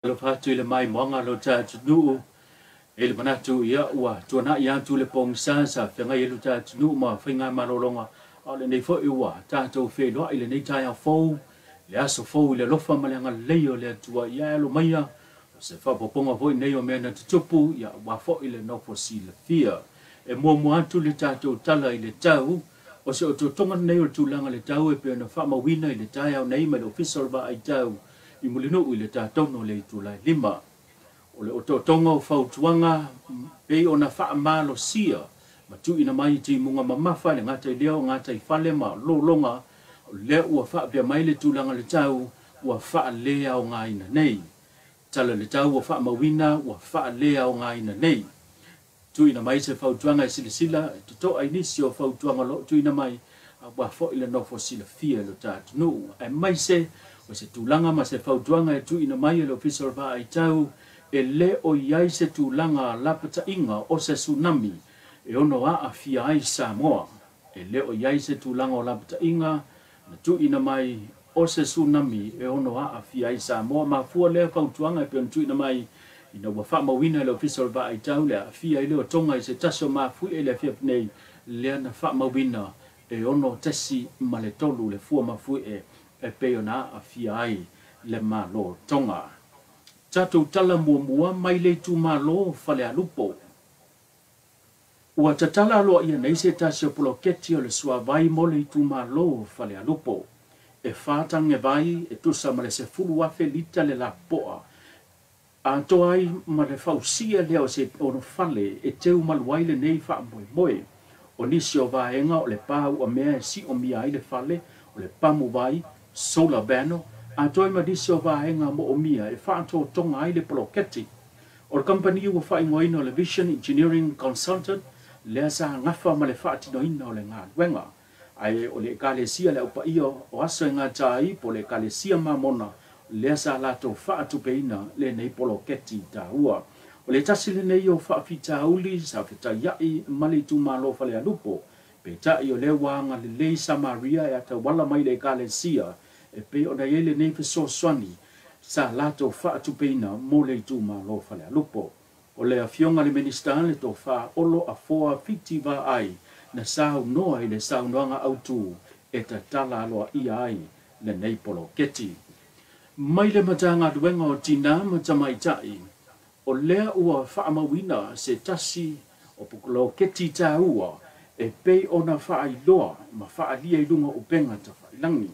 Alofa atu i le maimoaga lo tatunuu e le manatu ia ua tuanai atu le pogisa sa feagai ai lo tatunuu ma faigamalologa, a o lenei foi ua tatou feiloai lenei taeao fou, le aso fou i le alofa ma le agalelei o le Atua. Ia e alo maia o se faaopoopoga foi nei o mea na tutupu ia aua foi le nofo silafia. E muamua atu le tatou tala i le tau o se otootoga nei o le tulaga le tau e pei ona faamauina i le taeao nei mai le Ofisa o le Vaai Tau i Mulinuu i le tatono o le itula e 5. O le otootoga o fautuaga pei ona faamalosia ma tuuina mai i timuga mamafa i le gata i lea o gataifale ma lologa, o lea ua faapea mai le tulaga le tau ua faaleaogaina nei. Tala le tau ua faamauina ua faaleaogaina nei. Tuuina mai se fautuaga e silasila e totoa i nisi o fautuaga o lo o tuuina mai aua foi le nofo silafia i lo tatunuu. Aemaise o se tulaga ma se fautuaga e tuuina mai e le Ofisa o le Vaai Tau, e le o i ai se tulaga lapataiga o se tsunami e ono aafia ai Samoa. E le o i ai se tulaga o lapataiga na tuuina mai o se tsunami e ono aafia ai Samoa. Mafua lea fautuaga e pei ona tuuina mai ina ua faamauina e le Ofisa o le Vaai Tau le aafia ai lea o Tonga i se tasi o mafuie i le afiafi nei, lea na faamauina e 6.3 le fua mafuie e pei ona aafia ai le Malo Tonga. Tatou tala muamua mai le itumalo Falealupo. Ua tatala aloaia nei se tasi o poloketi o le suavai mo le itumalo Falealupo. E 4 tagevai e tusa ma le 10,000 lita le lapoa. Atoa ai ma le fausia lea o se ono fale e teu malu ai lenei faamoemoe. O nisi o vaega o le pā ua mea e siomia ai le fale, o le pamu vai, solar panel, atoa ai ma nisi o vaega moomia e faatotoga ai le poloketi. O le kampani ua faaigoaina o le Vision Engineering Consultant lea sa gafa ma le faatinoina o le galuega. Ae o le ekalesia le aupaia o aso e gata ai po o le ekalesia Mamona lea sa latou faatupeina lenei poloketi taua. O le tasi lenei o faafitauli sa fetaiai ma le itumalo Falealupo. Peitai o lea ua agalelei Samaria e atauala mai le ekalesia e pei ona i ai lenei fesoasoani sa latou faatupeina mo le itumalo Falealupo. O le afioga i le Minisita le tofa Olo Afoa Fiti Vaai na saunoa i le saunoaga autu e tatala aloaia ai lenei poloketi. Mai le Matagaluega o Tina ma Tamaitai, o lea ua faamauina se tasi o poloketi taua e pei ona faailoa ma faaalia i luga o upega tafailagi.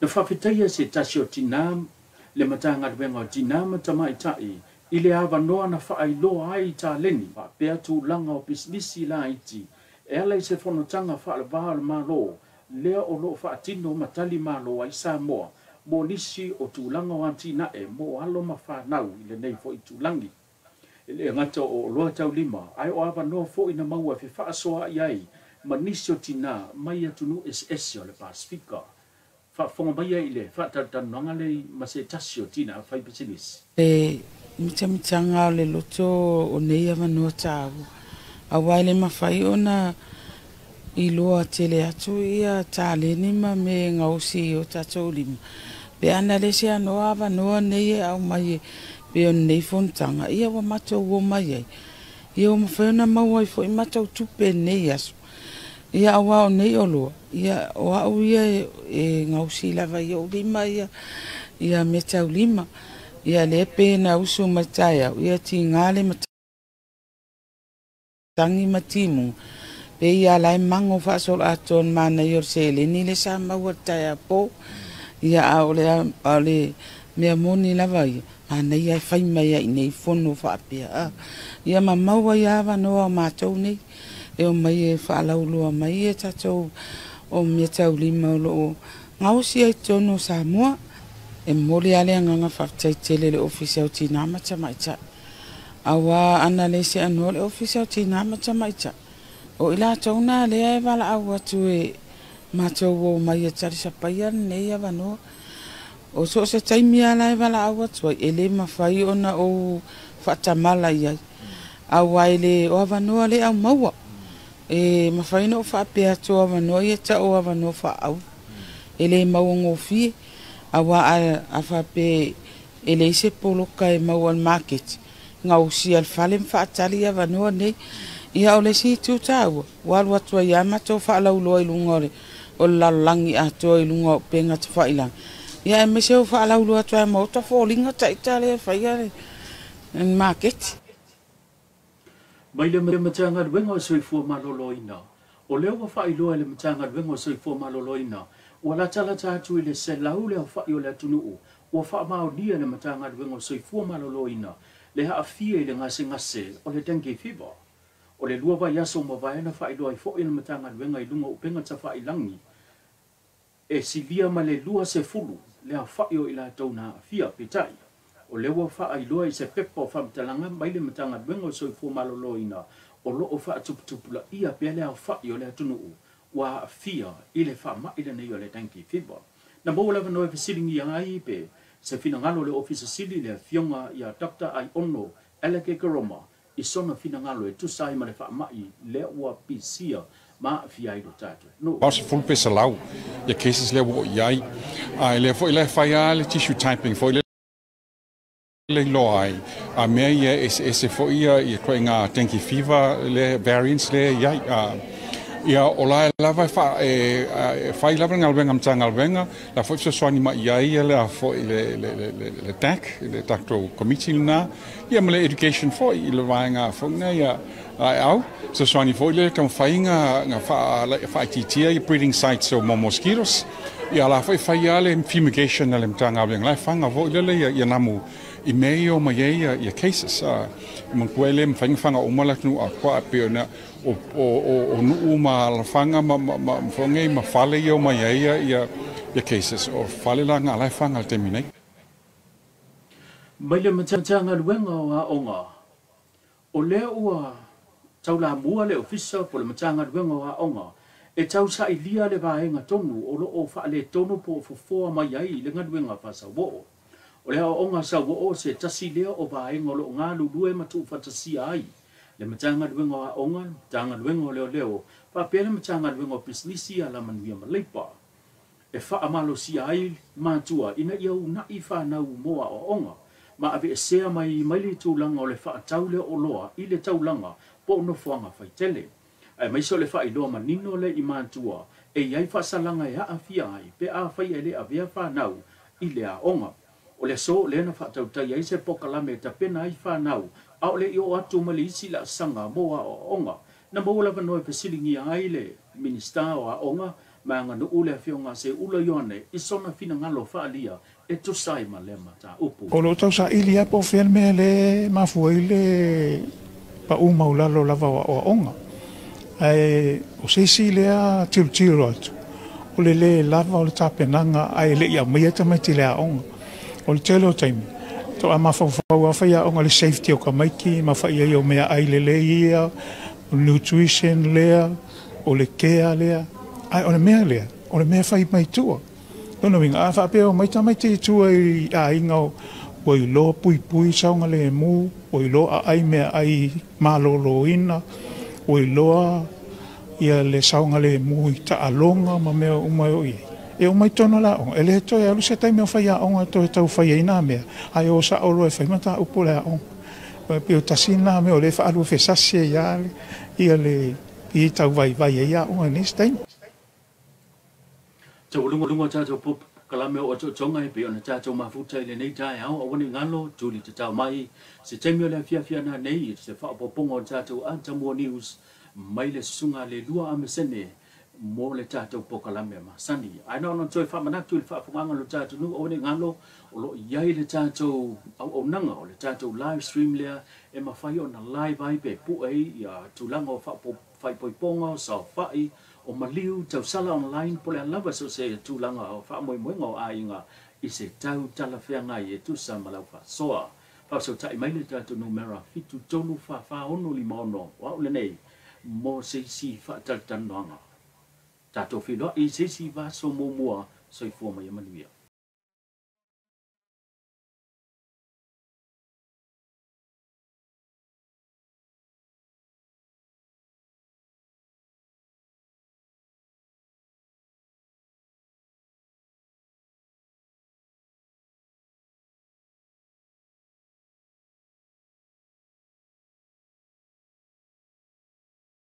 Na faafetaia se tasi o tina le Matagaluega o Tina ma Tamaitai i le avanoa na faailoa ai taleni faapea tulaga o pisinisi laiti e ala i se fonotaga faaleva o le Malo lea o loo faatino ma tali malo ai Samoa mo nisi o tulaga o atinae mo alo ma fanau i lenei foi itulagi. E le gata o oloa taulima, ae o avanoa foi na maua e fefaasoaai ai ma nisi o tina mai atunuu eseese o le Pasifika. Faafofoga maia i le faatalatalanoaga lea ma se tasi o tina faipisinisi. Le mitamitaga o le loto o nei avanoa taua, aua e le mafai ona iloa tele atu ia taleni ma me gaosi i o tatou lima. Pe ana le se anoa avanoa nei e aumai e pe o nei fonotaga, ia ua matou o mai ai. Ia ua mafai ona maua ai foi matou tupe nei aso. Ia aua o nei oloa, ia o au ia e gaosi lava i ou lima ia, ia mea taulima. Ia le pe na usu mai taeao, ia tiga le matagi ma timuga. Pe ia la e mango faasolo atoa manaia o le seleni le sa maua le taeao po. Ia a o le mea moni lava ia, manaia e fai mai ai nei fono faapea. Ia ma maua ia avanoa o matou nei, e o mai e faalauloa mai e tatou o mea taulima o loo gaosi ai totonu o Samoa. E momoli lava le agaga faafetai tele i le Ofisa o Tina ma Tamaitai. Aua ana le se anoa le Ofisa o Tina ma Tamaitai, o i latou na lea e valaau atu e matou o mai e talisapaia lenei avanoa. O so o se taimi lava e valaau atu ai, e le mafai ona ou faatamala i ai. Aua e le o avanoa le au maua. E mafai ona ou faapea atu o avanoa ia tau o avanoa faaau. E le maua gofie. Aua a faapea E leai se poloka e maua i le maketi, gausia le fale ma faatali avanoa nei. Ia o le isi itu taua, ua alu atu ai lava matou faalauiloa i luga o le o le lalolagi atoa i luga o upega tafailagi, ia aemaise ua faalauiloa atu ai ma ota foliga taita lea e faia le maketi. Mai le Matagaluega o Soifua Maloloina, o lea ua faailoa e le Matagaluega o Soifua Maloloina, ua latalata atu i le 100 le aofai o le atunuu ua faamaonia e le Matagaluega o Soifua Maloloina le aafia i le gasegase o le dengue fever. O le 2 vaiaso ua mavae na faailoa ai foi e le Matagaluega i luga o upega tafailagi e silia ma le 20 le aofai o i latou na aafia. Peitai, o lea ua faailoa i se pepa o faamatalaga mai le Matagaluega o Soifua Maloloina o lo o faatuputupulaia pea le aofai o le atunuu ua aafia i le faamai lenei o le dengue fever. Na maua lava no e fesiligia ai pe se finagalo o le Ofisa Sili le afioga ia Dr. Aiono Aleke Koroma i sona finagalo e tusa ai ma le faamai lea ua pisia ma aafia ai lo tatou atunuu. 80 pe 100 ia cases lea ua oo i ai. A e lea foi la e fai lava le tissue typing foi lea le iloa ai a mea ia e eseese foi ia ituaiga dengue fever lea variants lea e i ai. Ia o la e lava e fai lava le galuega a Matagaluega, la foi fesoasoani mai i ai ia le foi le DAC, le tatou committee lena, ia ma le education foi i le vaega foi lena ia aeau, fesoasoani foi le taumafaiga na faaitiitia ia breeding sites o mosquitoes. Ia la foi fai lava le fumigation a le Matagaluega, la e faga foi lele ia namu i mea ia o mai ai ia cases. Manatua e le mafai ona faga uma le atunuu atoa, e pei ona o nuu ma alafaga ma foi nei ma fale ia o mai ai ia cases, o fale la na la e faga i le taimi nei. Mai le Matagaluega o Aoga, o lea ua taulamua le Ofisa po o le Matagaluega o Aoga e tausailia le vaega tonu o lo o faaletonu po o fofoa mai ai le galuega faasauoo. O le aoaoga sauoo se tasi lea o vaega o lo o galulue ma tuufaatasia ai le Matagaluega o Aoga, le Matagaluega o Leoleo, faapea le Matagaluega o Pisinisi, Alamanuia ma Leipa, e faamalosia ai matua ina ia uunai fanau mo aoaoga ma aveesea mai le tulaga o le faatau lea o oloa i le taulaga po o nofoaga faitele. Aemaise o le faailoa manino le i matua e i ai faasalaga e aafia ai pe afai e le avea fanau i le aoga. O le aso lea na faatautai ai se pokalame e tapena ai fanau a o le i oo atu ma le isi laasaga mo aoaoga. Na maua lava no e fesiligia ai le Minista o Aoga ma Aganuu le afioga Seuula Ioane i sona finagalo faaalia e tusa ai ma lea mataupu. O loo tausaili lava po o fea le mea lea e mafua ai le pau maulalo lava o aoaoga. Ae o se isi lea tilotilo atu, o le lē lava o le tapenaga ae le'i aumaia tamaiti i le aoga. O le tele o taimi, to'a mafaufau lava faiaoga i le safety o tamaiti ma fa'i ai o meaai lelei ia, o le nutrition lea, o le care lea, ae o le mea lea, o le mea fai mai tua. Lona uiga, a faapea o mai tamaiti i tua i aiga ua iloa puipui saogalemu, ua iloa aai meaai malōlōina, ua iloa ia le saogalemu i taaloga ma mea uma e oo i ai. E oo mai totonu o le aoga, e le toe alu se taimi o faiaoga e toe taufai ai nā mea, ae o sao loa e fai mataupu o le aoga. E pei o tasi lena mea o lea e faaluafesasi ai lava ia le i tauvaivai ai aoga i nisi taimi. Taualuga tatou polokalame o otootoga e pei ona tatou mafuta i lenei taeao, aua ne i galo tuli tatao mai se taimi o le afiafi ana nei se faaopoopoga o tatou Atamua News mai le susuga le lua amesene mo le tatou polokalame masani. Ae na ona toe faamanatu i le faafogaga o le tatou nuu, aua ne i galo o lo o i ai le tatou auaunaga o le tatou live stream lea e mafai ona live ai pe pue ai ia tulaga o faaipoipoga o saofai o maliu tausala online po o le a lava so se tulaga o faamoemoega o aiga i se tau talafeagai e tusa ma lau faasoa. Faafesootai mai le tatou numera 734456 o au lenei mo se isi faatalatalanoaga. Tatou feiloai i se isi vaiaso muamua. Soifua ma ia manuia.